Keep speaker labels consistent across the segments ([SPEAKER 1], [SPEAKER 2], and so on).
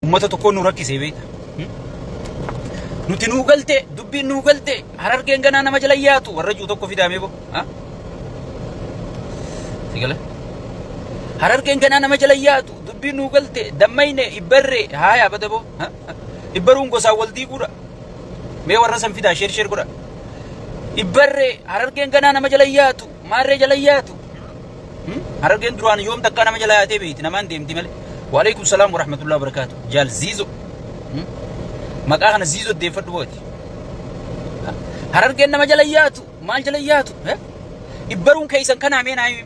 [SPEAKER 1] Uummata tokkoon nu rakkisee beekta. Nuti nuu galte, dubbiin nuu galte, Harargeen ganaa nama jala yaatu warra jiru tokko fidaamee bo. Sigale. Harargeen ganaa nama jala yaatu, dubbiin nuu galte, dammayne, ibbarree, haaya bada bo. Ibbaruun gosaan wal diiguudha. Mee warra san fidaa sheer sheer godha. Ibbarree, Harargeen ganaa nama jala yaatu, maarree jala yaatu. Harargeen duraan yoom takkaa nama jala yaatee beekti, namaan deemti malee. Waalaikum salaam wa rahmatullahi wa barakaatu. Jaal Ziizo. Maqaa kana Ziizo deeffadhu booti. Harargeen nama jala yaatu, maal jala yaatu? Ibbaruun keessan kanaa mee naa himi.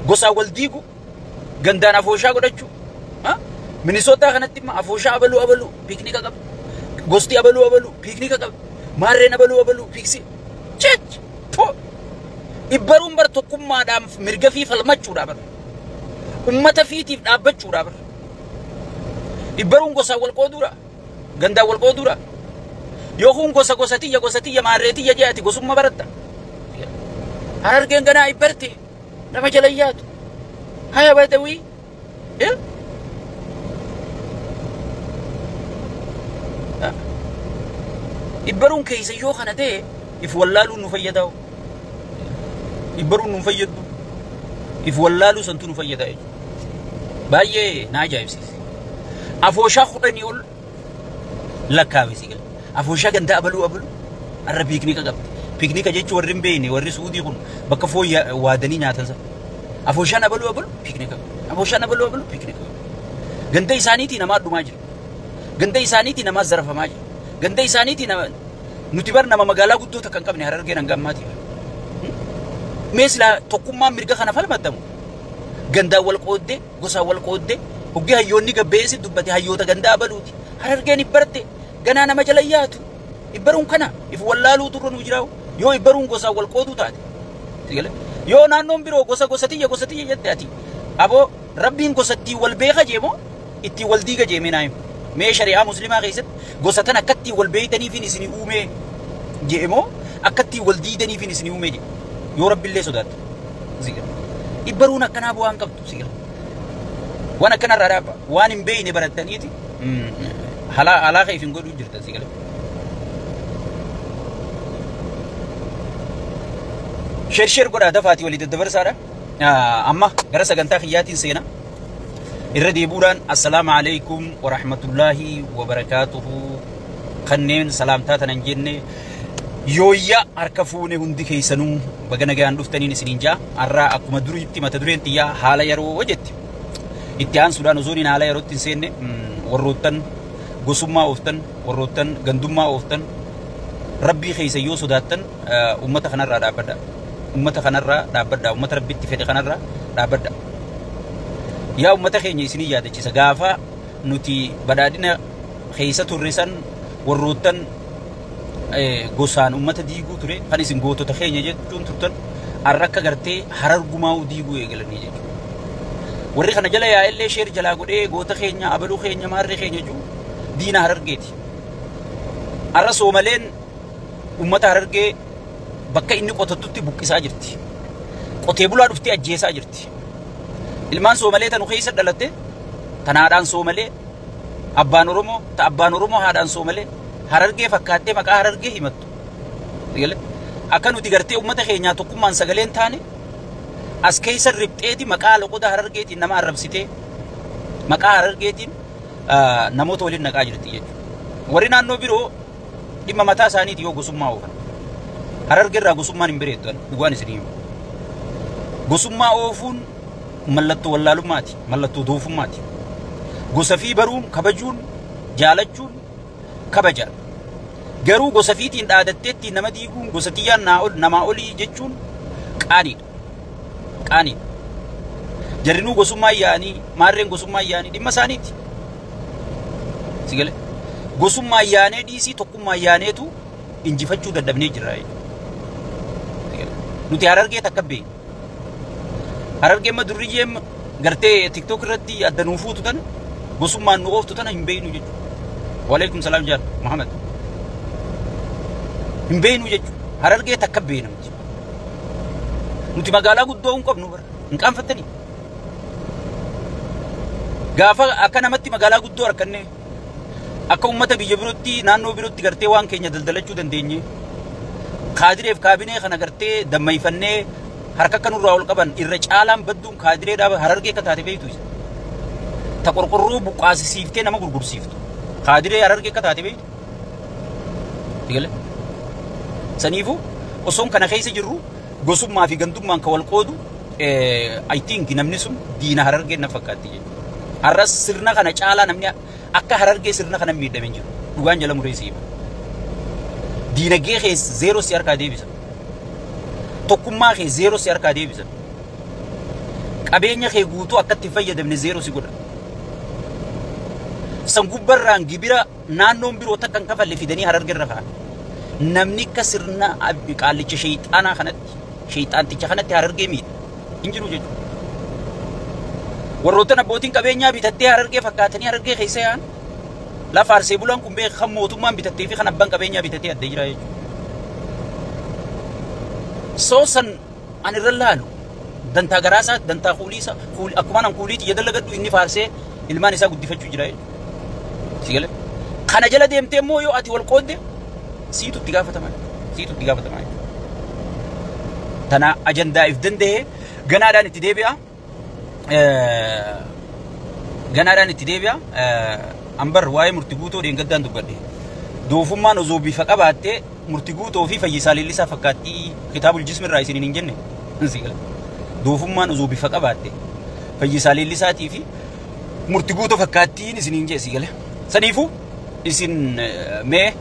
[SPEAKER 1] Gosaan wal diigu, gandaan afooshaa godhachuu. Minisootaa kanatti immoo afooshaa abaluu abaluu piiknika qaba. Gosti abaluu abaluu piiknika qaba. Maarreen abaluu abaluu piiksi. Chech! Po! Ibbaruun bar tokkummaadhaan mirga fi falmachuudha bar. Ummata fiitiif dhaabbachuudha bar. Ibbaruun gosaan wal qooduudha. Gandaan wal qooduudha. Yookuun gosa gosa tiyya gosa tiyya maarree tiyya jee ati gosummaa baratta. Harargeen ganaa ibbarte nama jala yaatu. Haya badawii. Ibbaruun keessa yoo kana ta'e if wallaaluun nu fayyadaa. Ibbaruun nu fayyaddu. If wallaaluu santu nu fayyada jechuudha. Baay'ee na ajaa'ibsiise. Afooshaa 10 ol lakkaa'ame si gala. Afooshaa gandaa abaluu abaluu har'a piiknika qabdi. Piiknika jechuun warri hin beekne warri Suudii kun bakka foon waadanii nyaatan sana. Afooshaan abaluu abaluu piiknika qabdi. Afooshaan abaluu abaluu piiknika qabdi. Ganda isaaniitii namaa dhumaa jira. Ganda isaaniitii namaa zarafamaa jira. Ganda isaaniitii nama nuti bar nama magaalaa guddoo takka hin qabne Harargeen hanga ammaati. Mee silaa tokkummaan mirga kana falmatamu. Gandaan wal qooddee, gosaan wal qooddee, hoggii hayyoonni gabbeessi dubbate hayyoota gandaa abaluuti. Harargeen ibbarte ganaa nama jala yaatu. Ibbaruun kana if wallaaluu turre nu jiraa'u. Yoo ibbaruun gosaan wal qooduu taate. Yoo naannoon biroo gosa gosa tiyya gosa tiyya jette ati. Aboo Rabbiin gosa ittiin wal beeka jeemoo ittiin wal diiga jeemee naa himu. Mee shari'aa muslimaa keessatti gosa tan akka ittiin wal beeytaniifin isinii uumee jeemoo akka ittiin wal diidaniifin isinii uumee jee. Yoo Rabbillee sodaatte. Ibbaruun akkanaa bu'aa hin qabdu. Waan akkanarraa dhaabba. Waan hin beeyne barattaniiti halaa keef hin godhuu jirtan si galee. Sheer sheer godhaa dafaatii walii daddabarsaadha. Amma gara sagantaa kiyyaatiin seena. Irra deebuudhaan assalaamu alaikum wa rahmatullaahi wa barakaatuhu kanneen salaamtaa tanan jenne yooyya harka fuune hundi keessanuu baga nagaan dhuftaniin isiniin jaa. Har'a akkuma duriitti mata dureen xiyyaa haala yeroo jetti. Itti aansuudhaan osoo hin haala yerootti hin seenne warroottan gosummaa ooftan, warroottan gandummaa ooftan, Rabbii keessa yoo sodaattan uummata kanarraa dhaabbadha. Uummata kanarraa dhaabbadha. Uummata Rabbitti fedhe kanarraa dhaabbadha. Yaa uummata keenya isinii yaadachiisa. Gaafa nuti badhaadhina keessa turre san warroottan gosaan uummata diiguu ture kan isin gootota keenya jechuun turtan har'a akka gartee harargumaa'uu diiguu eegalanii jechuudha. Warri kana jala yaa'ellee sheer jalaa godhee goota keenya abaluu keenya maarree keenya jechuun diina Harargeeti. Har'a Soomaleen uummata Harargee bakka inni qotattutti buqqisaa jirti. Qotee bulaa dhuftee ajjeesaa jirti. Ilmaan Soomalee tanu keessa dhalatte tan haadhaan Soomalee abbaan Oromoo ta abbaan Oromoo haadhaan Soomalee Harargee fakkaattee maqaa Harargee himattu. Akka nuti gartee uummata keenyaa tokkummaan sagaleen taane as keessa ribxeeti maqaa loqoda Harargeetiin nama arrabsitee maqaa Harargeetiin namoota waliin naqaa jirti jechuudha. Warri naannoo biroo dhimma mataa isaaniiti yoo gosummaa oofan. Harargee irraa gosummaan hin bareeddu dhugaan isin himu. Gosummaa oofuun mallattoo wallaalummaati, mallattoo doofummaati. Gosa fi baruun, kabajuun, jaalachuun kabaja. Garuu gosa fiitiin dhaadattee ittiin nama diiguun gosa tiyyaan namaa olii jechuun qaaniidha. Qaaniidha. Jarrinuu gosummaa yaa'anii, maarreen gosummaa yaa'anii dhimma isaaniiti. Si galee? Gosummaa yaanee dhiisii tokkummaa yaaneetu injifachuu dadhabnee jirra jechuudha. Nuti Harargee takka beekna. Harargee amma durriyyee gartee TikTok irratti adda nuu fuutu tana gosummaan nu ooftu tana hin beeknu jechuudha. Waalaikum salaam jaal Muhammad. Hin beeknu jechuudha. Harargee takka beekna nuti. Nuti magaalaa guddoo hin qabnu bara. Hin qaanfattanii. Gaafa akka namatti magaalaa guddoo harkanne akka uummata biyya birootti naannoo birootti gartee waan keenya daldalachuu dandeenye kaadireef kaabinee kana gartee dammayfannee harka akka nurraa ol qaban irra caalaan badduun kaadiree dhaaba Harargee akka taate beektu isa. Ta qorqorroo buqqaasisiiftee nama gurgursiiftu. Kaadiree Harargee akka taate beektu. Sigale. Saniifuu osoon kana keessa jirru gosummaa fi gandummaan ka wal qoodu I think namni sun diina Harargee na fakkaatti jechuudha. Har'as sirna kana caalaa namni akka Harargee sirna kana miidhamee jiru. Dhugaan jala muree siiba. Diinagdee kee zeeroo si harkaa deebisa. Tokkummaa kee zeeroo si harkaa deebisa. Qabeenya kee guutuu akka itti fayyadamne zeeroo si godha. San gubbarraan gibira naannoon biroo takka hin kafalle fidanii Harargee irra kaa'an. Namni akka sirna qaallicha sheexaanaa kanatti sheexaanticha kanatti Harargee miidha. Hin jiru jechuudha. Warroottan abbootiin qabeenyaa bitattee Harargee fakkaatanii Harargee keessa yaa'an lafa arsee bulaan kun beeku kan mootummaan bitattee fi kan abbaan qabeenyaa bitatee adda jira jechuudha. Soo san ani irra laalu dantaa garaasaa dantaa kuulii isaa akkuma an kuulii xiyya dalagadhu inni faarsee ilmaan isaa guddifachuu jira jechuudha. Sigale. Kana jala deemtee immoo yoo ati wal qoodde siitu itti gaafatama. Siitu itti gaafatama. Tana ajandaa if danda'ee ganaadhaan itti deebi'a. Ganaadhaan itti deebi'a. Ambar waa'ee murtii guutoo dheengaddaan dubbadhe. Doofummaan osoo bifa qabaattee murtii guutoo fi Fayyisaa Leellisaa fakkaattii kitaabul jismirraa isiniin hin jenne. Doofummaan osoo bifa qabaatte Fayyisaa Leellisaatii fi murtii guutoo fakkaattiin isiniin jee sigale. Saniifuu isin mee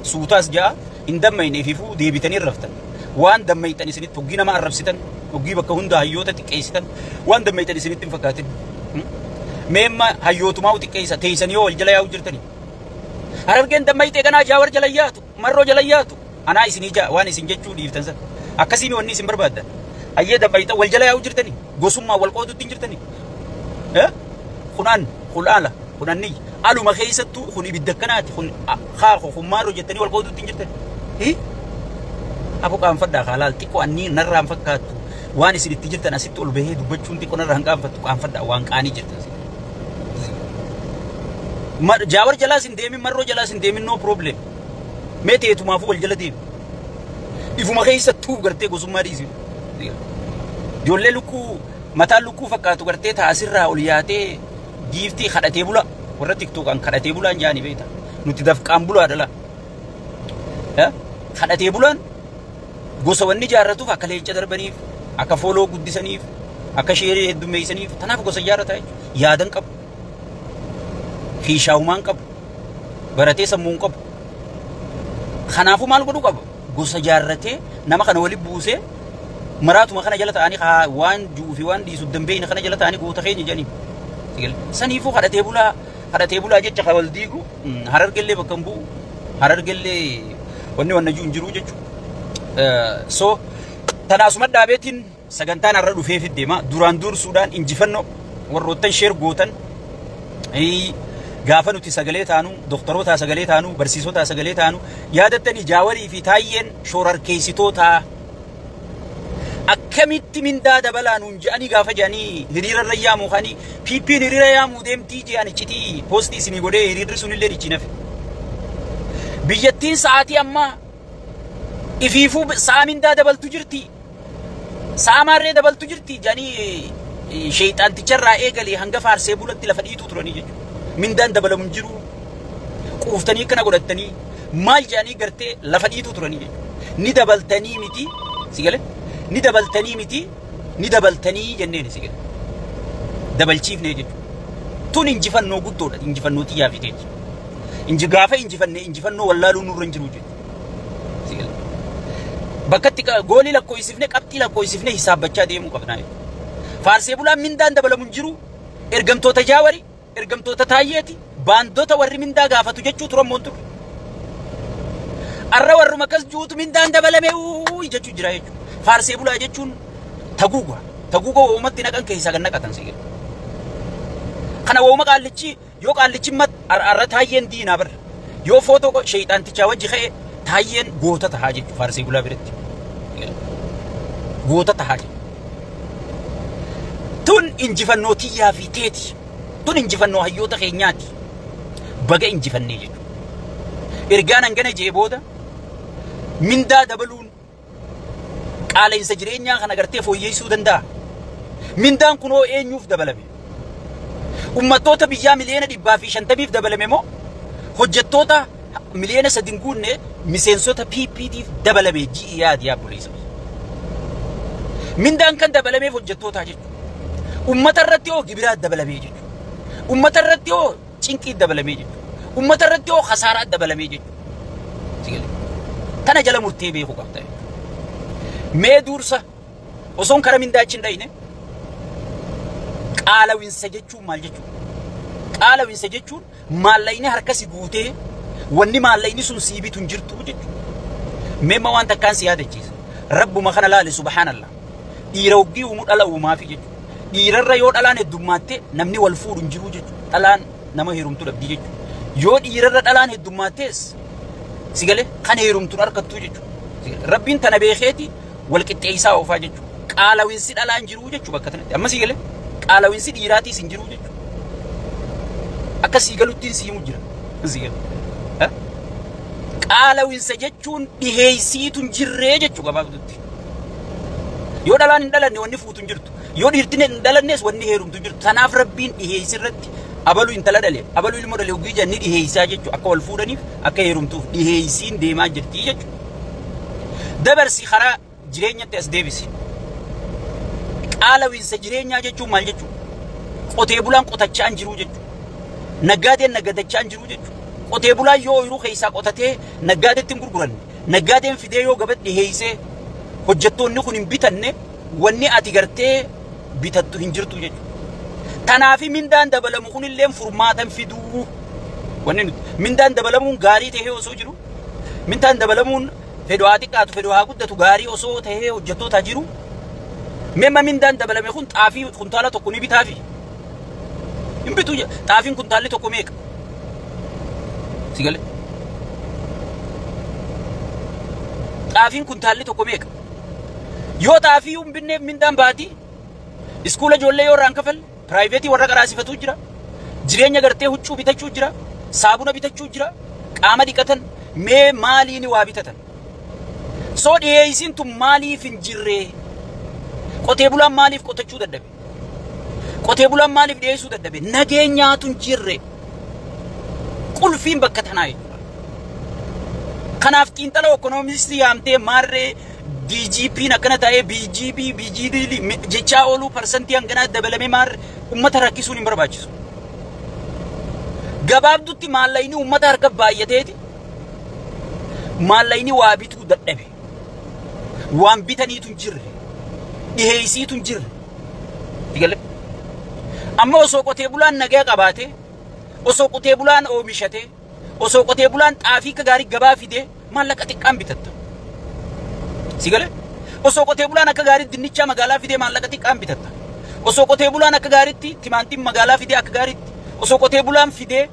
[SPEAKER 1] suutaas ja'a hin dammayne ififuu deebitanii raftan. Waan dammaytan isinitti hoggii nama arrabsitan hoggii bakka hunda hayyoota xiqqeessitan waan dammaytan isinitti hin fakkaatin. Mee amma hayyootumaa xiqqeessa teessanii yoo wal jala yaa'u jirtanii. Harargeen dammaytee ganaa Jaawar jala yaatu Marroo jala yaatu anaa isinii ja'a waan isin jechuu dhiiftan sana. Akkasiin wanni isin barbaaddan. Hayyee dammayta wal jala yaa'u jirtanii gosummaa wal qoodutti hin jirtanii. Kunaan kulaala kunanni aluma keessattuu kun ibidda akkanaati kun haako kun maaroo jettanii wal qoodutti hin jirtanii. Abu qaanfadhaa kaalaal xiqqoo annii narraan fakkaattu waan isin itti jirtan asitti ol bahee dubbachuun xiqqoo narraan qaanfattu qaanfadhaa waan qaanii jirtan. Jaawar jalaas hin deemin Marroo jalaas hin deemin no problem. Mee teetumaafuu wal jala deemi. Ifuma keessattuu gartee gosummaa dhiisi. Ijoollee lukkuu mataan lukkuu fakkaatu gartee taasirraa ol yaatee giiftii kadhatee bula warra tiktookaan kadhatee bulaan jaanii beekta. Nuti dafqaan bulaa dhala. Kadhatee bulaan gosa wanni ijaarratuuf akka leenca darbaniif akka fooloo guddisaniif akka sheerii heddummeessaniif tanaaf gosa ijaarrata jechuudha. Yaadan qabu. Hiishaahumaan qabu. Baratee sammuun qabu. Kanaafuu maal godhuu qaba? Gosa ijaarratee nama kana walitti buusee maraatuma kana jala ta'anii waan juu fi waan dhiisu dambeeyna kana jala ta'anii goota keenya jedhanii. Saniifuu kadhatee bulaa jecha kan wal diigu Harargellee bakka hin bu'u Harargellee wanni wanna jiru hin jiru jechuudha. So tanaasuma dhaabeetiin sagantaan har'a dhufee deema duraan dursuudhaan injifannoo warroottan sheer gootan gaafa nuti sagalee taanu doktoroota sagalee taanu barsiisota sagalee taanu yaadattanii Jaawarii fi Taayyeen shoorarkeessitoota akkamitti mindaa dabalaa nuun je'anii gaafa je'anii hiriira irra yaamuu kanii PP'n hiriira yaamuu deemtii je'an iccitii poostii isinii godhee hiriirri sunillee dhichi nafe. Biyyattiin sa'aatii ammaa ifiifuu sa'a mindaa dabaltu jirti. Sa'a maarree dabaltu jirti jedhanii sheexaanticharraa eegalee hanga faarsee bulatti lafa dhiituu turanii jechuudha. Mindaan dabalamu hin jiru. Quuftanii akkana godhattanii maal jedhanii gartee lafa dhiituu turanii jechuudha. Ni dabaltanii miti si galee ni dabaltanii miti ni dabaltanii jenneen si galee. Dabalchiifnee jechuudha. Tun injifannoo guddoodha injifannoo xiyyaa fiteeti. Inji gaafa injifannee injifannoo wallaaluu nurra hin jiru jechuudha. Si galee. Bakkatti goolii lakkoofsifnee qabxii lakkoofsifnee hisaabbachaa deemuu qabna. Faarsee bulaan mindaan dabalamu hin jiru. Ergamtoota Jaawarii, ergamtoota Taayyeeti, baandota warri mindaa gaafatu jechuu turan moon turre. Arra warruma akkas juutu mindaan dabalame jechuu jira jechuudha. Faarsee bulaa jechuun taguuga. Taguuga woomatti naqan keessaa kan naqatan si jedhu. Kana wooma qaallichi yoo qaallichi arra Taayyeen diinaa barra. Yoo footoo sheexaantichaa wajji ka'e Taayyeen goota tahaa jechuudha faarsee bulaa biratti. Goota tahaa jechuudha. Tun injifannoo tiyyaa fi teeti. Tun injifannoo hayyoota keenyaati. Baga injifannee jechuudha. Ergaan hangana jee booda mindaa dabaluun qaala'insa jireenyaa kana gartee fooyyeessuu danda'a. Mindaan kunoo eenyuuf dabalame? Uummattoota biyyaa 150,000,000 dabalame moo hojjettoota 3 million guunne miseensota PPTif dabalame ji'i yaadi yaa buleessa. Mindaan kan dabalameef hojjettootaa jechuudha. Uummata irratti hoo gibiraa dabalamee jechuudha. Uummata irratti hoo cinqii dabalamee jechuudha. Uummata irratti hoo khasaaraa dabalamee jechuudha. Tana jala murtee beekuu qabda. Mee dursa osoon kara mindaa achi hin dhayne qaalawinsa jechuun maal jechuudha? Qaalawinsa jechuun maallaqni harka si guutee wanni maallaqni sun sii bitu hin jirtu jechuudha. Mee ma waan takkaan si yaadachiisa. Rabbuma kana laali subhaanallah. Dhiira hoggii uumuu dhala uumaafi jechuudha. Dhiirarra yoo dhalaan heddummaatte namni wal fuudhu hin jiru jechuudha. Dhalaan nama heerumtu dhabdi jechuudha. Yoo dhiirarra dhalaan heddummaattees si galee kan heerumtuun harkattu jechuudha. Rabbiin tana beekeeti wal qixxeessaa oofaa jechuudha. Qaalawinsi dhalaan jiru jechuudha bakka kanatti. Amma si galee qaalawinsi dhiiraatiis hin jiru jechuudha. Akka si galuttiin si himu jira. Si galee. Qaalawinsa jechuun dhiheessiitu hin jirree jechuudha gabaabdutti. Yoo dhalaan hin dhalanne wanni fuutu hin jirtu. Yoo dhiirtiin hin dhalannes wanni heerumtu hin jirtu. Tanaaf Rabbiin dhiheessi irratti abaluu intala dhale abaluu ilmoo dhale hoggii jenni dhiheessaa jechuudha. Akka wal fuudhaniif akka heerumtuuf dhiheessiin deemaa jirti jechuudha. Dabarsi karaa jireenyatti as deebisi. Qaalawinsa jireenyaa jechuun maal jechuudha? Qotee bulaan qotachaa hin jiru jechuudha. Naggaadeen naggadachaa hin jiru jechuudha. Qotee bulaan yoo ooyiruu keessaa qotatee naggaadeetti hin gurguranne, naggaadeen fidee yoo gabatti dhiheessee hojjettoonni kun hin bitanne wanni ati gartee bitattu hin jirtu jechuudha. Tanaafi mindaan dabalamu kunillee furmaatan fiduu. Wanni nuti mindaan dabalamuun gaarii tahee osoo jiru, mindaan dabalamuun fedhu haa xiqqaatu fedhu haa guddatu gaarii osoo tahee hojjettoota jiru. Meemma mindaan dabalame kun xaafii kuntaala tokko ni bitaafi. Hin bitu xaafiin kuntaalli tokko meeqa? Si galee? Xaafiin kuntaalli tokko meeqa? Yoo xaafii hin binneef mindaan baatii iskuula ijoollee yoo irraan kafalle piraayiveetii warra qaraasifatu jira. Jireenya gartee huccuu bitachuu jira. Saabuna bitachuu jira. Qaama dhiqatan mee maaliin waa bitatan? Soo dhiyeessiin tun maaliif hin jirree? Qotee bulaan maaliif qotachuu dadhabe? Qotee bulaan maaliif dhiyeessuu dadhabe? Nageenyaatu hin jirre. Qulfiin bakka tanaa jechuudha. Kanaaf xiinxala ekonomistii yaamtee maarree DGP'n akkana ta'ee BGB BGD jechaa ooluu parsantii hanganaa dabalame maarree uummata rakkisuun hin barbaachisu. Gabaabdutti maallaqni uummata harka baay'ateeti. Maallaqni waa bituu dadhabe. Waan bitaniitu hin jirre. Dhiheessiitu hin jirre. Digalee. Amma osoo qotee bulaan nagaa qabaate, osoo qotee bulaan oomishate, osoo qotee bulaan xaafii akka gaarii gabaa fidee maallaqa xiqqaan bitatta. Si galee? Osoo qotee bulaan akka gaarii dinnichaa magaalaa fidee maallaqa xiqqaan bitatta. Osoo qotee bulaan akka gaariitti timaantiin magaalaa fidee akka gaariitti, osoo qotee bulaan fidee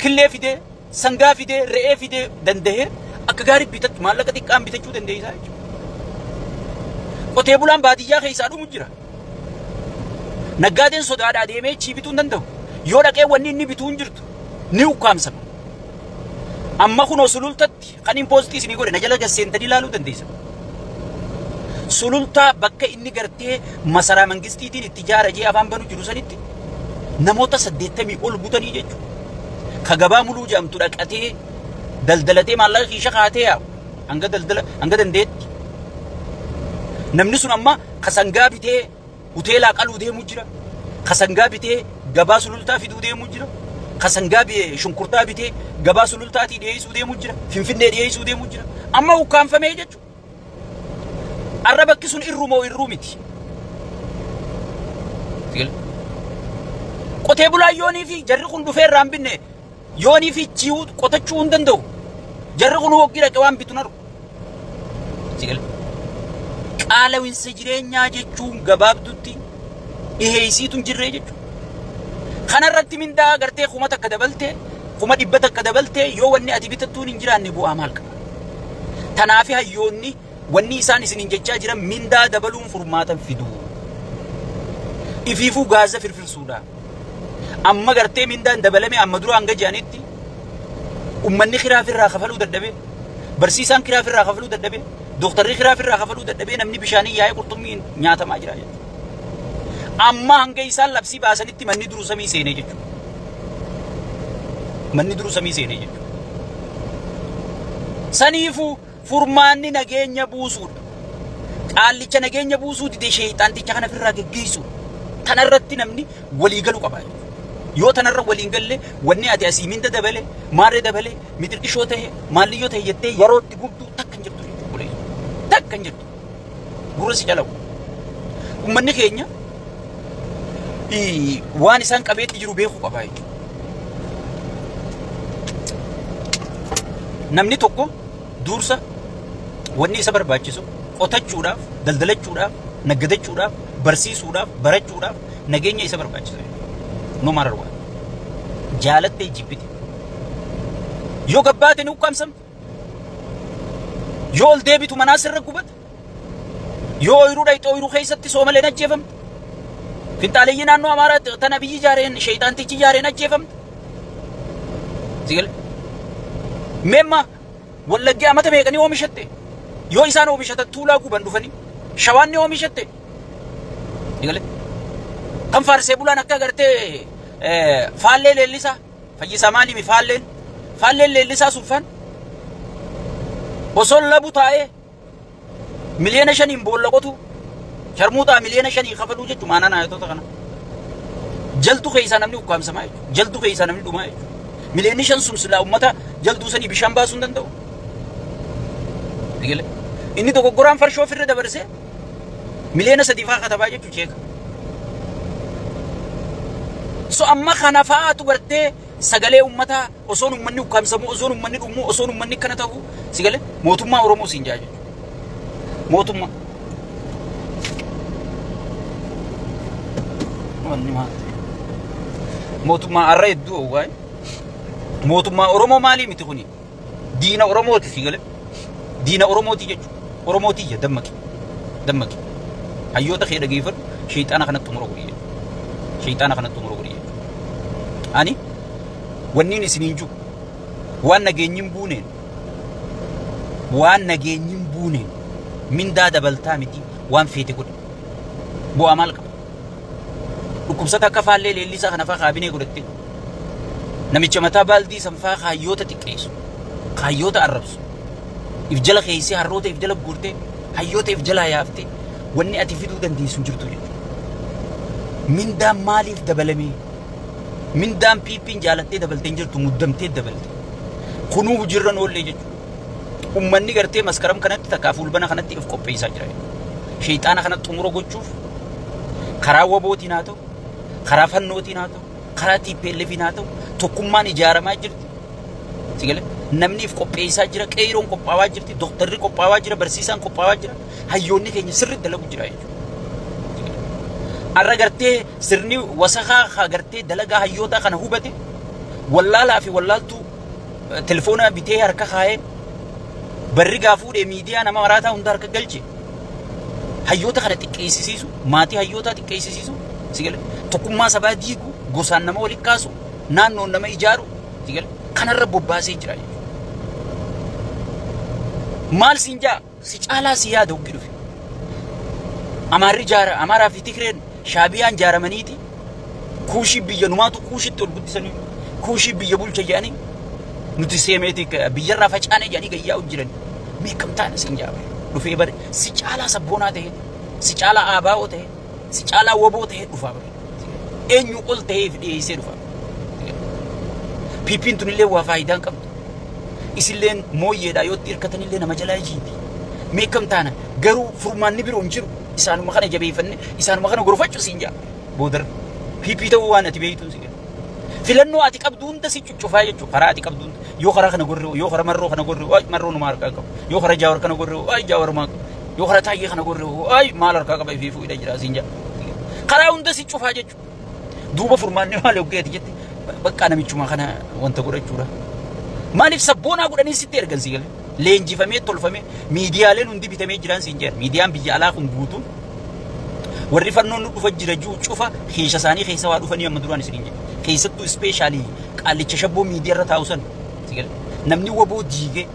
[SPEAKER 1] killee fidee, sangaa fidee, re'ee fidee danda'ee akka gaarii bitattu maallaqa xiqqaan bitachuu dandeessaa jechuudha. Qotee bulaan baadiyyaa keessaa dhumu jira. Naggaadeen sodaadhaa deemee chii bituu hin danda'u. Yoo dhaqee wanni inni bituu hin jirtu ni ukkaamsama. Amma kunoo sulultatti kan impoostii isinii godhe na jala gasseentanii ilaaluu dandeessa. Sulultaa bakka inni gartee masaraa mangistiitiin itti ijaara jee afaan banu jiru sanitti namoota 80 ol butanii jechuudha. Ka gabaa muluu jedhamtu dhaqatee daldalatee maallaqa kiisha kaatee yaa'u hanga daldala hanga dandeetti. Namni sun amma ka sangaa bitee hoteelaa qaluu deemuu jira. Ka sangaa bitee gabaa sulultaa fiduu deemuu jira. Ka sangaa shunkurtaa bitee gabaa sulultaatii dhiyeessuu deemuu jira. Finfinnee dhiyeessuu deemuu jira. Amma ukkaanfamee jechuudha. Arra bakki sun irru moo irruu miti. Qotee bulaan yoonii fi jarri kun dhufee irraa hin binne yoonii fi chi'uu qotachuu hin danda'u. Jarri kun hoggii dhaqee waan bitu naru. Qaalawinsa jireenyaa jechuun gabaabdutti dhiheessiitu hin jirree jechuudha. Kanarratti mindaa gartee 1000 dabaltee 100,000 dabaltee yoo wanni ati bitattuun hin jiraanne bu'aa maal qaba? Tanaafi hayyoonni wanni isaan isiniin jechaa jiran mindaa dabaluun furmaatan fiduu. Ifiifuu gaaza firfirsuudha. Amma gartee mindaan dabalame amma dura hanga ji'anitti ummanni kiraafirraa kafaluu dadhabee, barsiisaan kiraafirraa kafaluu dadhabee, dooktarri kiraafirraa kafaluu dadhabee, namni bishaanii yaa'ee qurxummiin nyaatamaa jira jechuudha. Amma hanga isaan labsii baasanitti manni duruu samii seenee jechuudha. Manni duruu samii seenee jechuudha. Saniifuu furmaanni nageenya buusuudha. Qaallicha nageenya buusuu dide sheexaanticha kana ofirraa geggeessuudha. Tanarratti namni walii galuu qaba. Yoo tanarra waliin galle wanni ati asii minda dabale, maarree dabale, mitirqishoo ta'e, maalliyyoo ta'e jettee yeroo itti gubdu takka hin jirtu jechuudha. Takka hin jirtu. Gurra si calawu. Uummanni keenya waan isaan qabeetti jiru beekuu qaba jechuudha. Namni tokko dursa wanni isa barbaachisu qotachuudhaaf, daldalachuudhaaf, naggadachuudhaaf, barsiisuudhaaf, barachuudhaaf nageenya isa barbaachisa. No matter what. Jaalattee jibbite. Yoo gabbaate ni ukkaamsamte. Yoo ol deebitu manaa sirra gubata. Yoo ooyiruu dhayxe ooyiruu keessatti soomaleen ajjeefamte. Finxaaleeyyii naannoo Amaaraa tana biyyi ijaareen sheexaantichi ijaareen ajjeefamte. Sigale. Meemma Wallaggee amata meeqanii oomishatte? Yoo isaan oomishatan tuulaa guban dhufanii shawaan ni oomishatte. Sigale. Kan faarsee bulaan akka agartee faallee leellisaa fayyisaa maaliimi faalleen faalleen leellisaa sun faan osoo labu taa'ee 5 miliyoona boolla qotu sharmuuxaa 5 miliyoona kafaluu jechuudha maanaan ayatoota kana. Jaltu keessaa namni ukkaamsamaa jechuudha. Jaltu keessaa namni dhumaa jechuudha. 5 miliyoonni sun silaa uummata jaltuu sanii bishaan baasuu hin danda'u. Inni dogoggoraan farshoo ofirra dabarsee 3 miliyoona fa'aa katabaa jechuudha cheeka. So amma kana fa'aatu gartee sagalee uummataa osoon uummanni ukkaamsamu, osoon uummanni dhumu, osoon uummanni akkana ta'u sigalee mootummaa Oromoo siin jaa jechuudha. Mootummaa. Wanni maal ta'e? Mootummaa har'a hedduu oowwaa. Mootummaa Oromoo maalii miti kuni? Diina Oromooti sigalee. Diina Oromooti jechuudha. Oromootiyya dammaqi. Dammaqi. Hayyoota kee dhageeffadhu, sheexaana kanatti xumura godhi jechuudha. Sheexaana kanatti xumura godhi jechuudha. Ani wanniin isiniin jiru waan nageenyi hin buuneen, waan nageenyi hin buuneen mindaa dabaltaa miti, waan feete godhe. Bu'aa maal qaba? Dhukkubsata akka faallee leellisaa kana fa'aa kaabinee godhatte. Namicha mataa baaldii san fa'aa hayyoota xiqqeessu. Hayyoota arrabsu. If jala keessee harroota if jala guurtee hayyoota if jalaa yaaftee wanni ati fiduu dandeessu hin jirtu jechuudha. Mindaan maaliif dabalamee? Mindaan PP'n jaalattee dabaltee hin jirtu, muddamtee dabalte. Kunuu hojiirra oollee jechuudha. Uummanni gartee Maskaram kanatti takkaa Fuulbana kanatti of qopheessaa jira. Sheexaana kana xumura gochuuf karaa WBOtiin haa ta'u, karaa fannootiin haa ta'u, karaa TPLFiin haa ta'u, tokkummaan ijaaramaa jirti. Sigale namni if qopheessaa jira, qeeroon qophaawaa jirti, dooktarri qophaawaa jira, barsiisaan qophaawaa jira, hayyoonni keenya sirriitti dalagu jira jechuudha. Har'a gartee sirni wasakaa gartee dalagaa hayyootaa kana hubate wallaalaa fi wallaaltuu telefoona bitee harka kaayee barri gaa fuudhee miidiyaa nama maraataa hunda harka galche. Hayyoota kana xiqqeessisiisu, maatii hayyootaa xiqqeessisiisu, sigale tokkummaa sabaa diigu, gosaan nama walitti kaasu, naannoon nama ijaaru, sigale kanarra bobbaasee jira jechuudha. Maal siin jaa si caalaa si yaada hoggi dhufe. Amaarri jaara Amaaraa fi Tigreen Shaabiyaan jaaramaniiti Kuushii biyya numaatu Kuushitti ol guddisanii Kuushii biyya bulcha jedhanii nuti seemeeti biyyarraa facaane jedhanii gayyaa jiran meeqam taana siin jaa dhufee bare si caalaa sabboonaa ta'e, si caalaa aabaa'oo ta'e, si caalaa WBO ta'e dhufaa bare eenyu ol ta'eef dhiyeessee dhufa. PP'n tunillee waa faayidaan qabdu. Isilleen mooyyeedha yoo itti hirkatanillee nama jalaa jiiti. Meeqam taana garuu furmaanni biroo hin jiru. Isaanuma kana jabeeffanne isaanuma kana gorfachuu siin jaa. Boodarra PP ta'uu waan ati beektuun si filannoo ati qabdu hunda si cuccufaa jechuudha. Karaa ati qabdu hunda yoo karaa kana gorre, yoo karaa Marroo kana gorre, ay Marroo numa harkaa qabu. Yoo karaa Jaawar kana gorre, ay Jaawar maa qabu. Yoo karaa Taayyee kana gorre, ay maal harkaa qaba, ifii fuudhee jira siin jaa. Karaa hunda si cufaa jechuudha. Duuba furmaanni maal hoggeeti jette bakka namichuma kana wanta godhachuudha. Maaliif sabboonaa godhanii sitti ergan si galee? Leenjifamee tolfamee miidiyaaleen hundi bitamee jiran siin jedhan. Miidiyaan biyya alaa kun guutuun Warri fannoon nu dhufa jira jiru cufa keessa isaanii keessa waa dhufanii amma duraan isin jedhe. Keessattuu ispeeshaalii qaallicha shabboo miidiyaa irra taa'u san. Namni waboo diigee,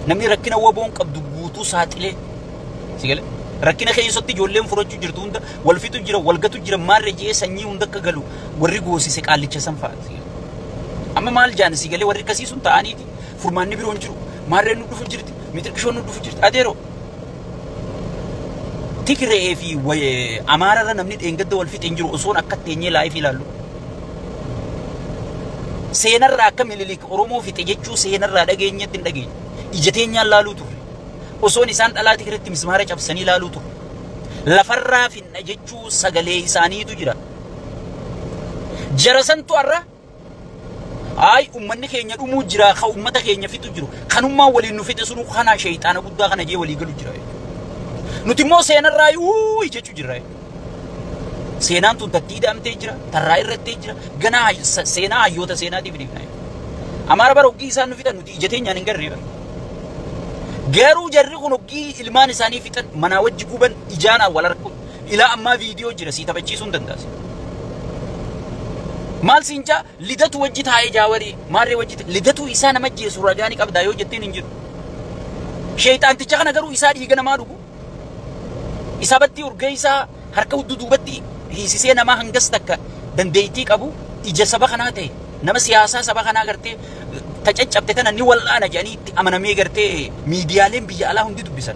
[SPEAKER 1] namni rakkina waboon qabdu guutuu saaxilee. Rakkina keessatti ijoolleen furachuu jirtu hunda wal fixu jira, wal gatu jira, maarree jee sanyii hunda akka galu warri goosise qaallicha san fa'a. Amma maal jaan si galee warri akkasii sun ta'aniiti furmaanni biroo hin jiru. Maarreen nu dhufu jirti, mixirqishoon nu dhufu jirti. Adeeroo Tigree fi Amaararra namni dheengadda wal fixe hin jiru osoon akka teenyee laayif ilaallu. Seenarraa akka Minilik Oromoo fixe jechuu seenarraa dhageenyetti hin dhageenye. Ija teenyaan laaluu turre. Osoon isaan dhalaa Tigreetti mismaara cabsanii laaluu turre. Lafarraa finna jechuu sagalee isaaniitu jira. Jara santu har'a ay ummanni keenya dhumuu jira, ka ummata keenya fixu jiru. Kanummaa waliin nu fixe sunu kana sheexaana guddaa kana jee walii galu jira. Nuti immoo seenarraa yuuyi jechuu jirra. Seenaan tun tattii daamtee jira, tarraa irrattee jira, ganaa seenaa hayyoota seenaatiif dhiifna. Amaara bara hoggii isaan nu fixan nuti ija teenyaan hin garree bara. Garuu jarri kun hoggii ilmaan isaanii fixan manaa wajji guban ijaanaa wal arku. Ilaa ammaa viidiyoo jira sii taphachiisuu hin danda'a. Maal siin jaa lidatu wajji taa'ee jaawarii maarree wajji lidatu isaa nama jeesu ragaa ni qabdaa yoo jetteen hin jiru. Sheexaanticha kana garuu isaa dhiiga namaa dhugu. Isaa batti urgee isaa harka duubatti hiisisee namaa hangas takka dandeettii qabu ija saba kanaa ta'e nama siyaasaa saba kanaa gartee tacaccabte tana ni wal'aana jedhanii itti amanamee gartee miidiyaaleen biyya alaa hundi dubbisan.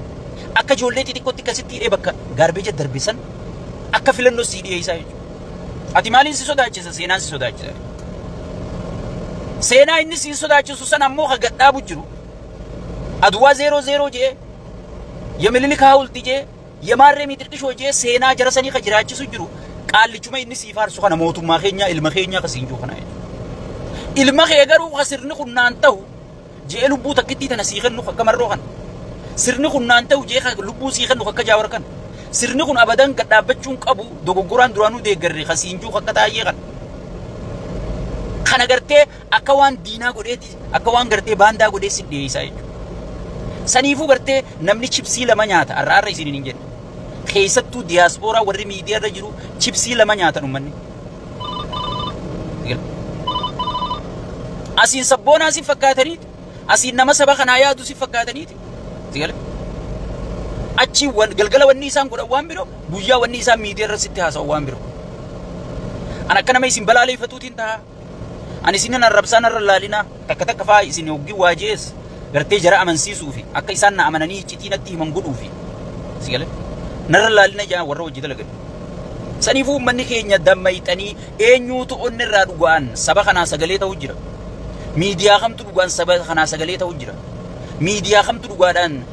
[SPEAKER 1] Akka ijoollee xixiqqootti akkasitti hidhee bakka gaarbeeja darbisan akka filannoo sii dhiyeessaa jechuudha. Ati maaliin si sodaachisa? Seenaan si sodaachisa. Seenaa inni si sodaachisu sana ammoo ka gadhaabu jiru. Aduwaa 0-0 jee, Yemililik haawulti jee, Yemaarree mixirqishoo jee seenaa jara sanii ka jiraachisu jiru. Qaallichuma inni sii faarsu kana mootummaa keenya ilma keenya ka siin jiru kana jechuudha. Ilma kee garuu ka sirni kun naan ta'u jee lubbuu takkittii tana sii kennu akka marroo kana. Sirni kun naan ta'u jee lubbuu sii kennu akka jaawar kana. Sirni kun abadan gad dhaabbachuun qabu dogoggoraan duraanuu deeggarre ka siin jiru akka taayyee kana. Kana gartee akka waan diinaa godheeti akka waan gartee baandaa godhee si dhiyeessaa jechuudha. Saniifuu gartee namni chipsii lama nyaata har'a har'a isiniin hin jedhu. Keessattuu diyaaspooraa warri miidiyaa irra jiru chipsii lama nyaatan uummanni. Asiin sabboonaa si fakkaataniiti. Asiin nama saba kanaa yaadu si fakkaataniiti. Achi galgala wanni isaan godhan waan biroo guyyaa wanni isaan miidiyaa irra sitti haasa'u waan biroo. An akka nama isin balaaleeffatuutiin ta'a. Ani isin arrabsaan irra laalinaa takka takka fa'aa isin hoggii waajees gartee jara amansiisuufi akka isaan na amananii iccitii natti himan godhuufi. Si galee? Narra laalina jaa warra hojii dalagan. Saniifuu uummanni keenya dammayxanii eenyuutu onni irraa dhugaan saba kanaa sagalee ta'u jira. Miidiyaa kamtu dhugaan saba kanaa sagalee ta'u jira. Miidiyaa kamtu dhugaadhaan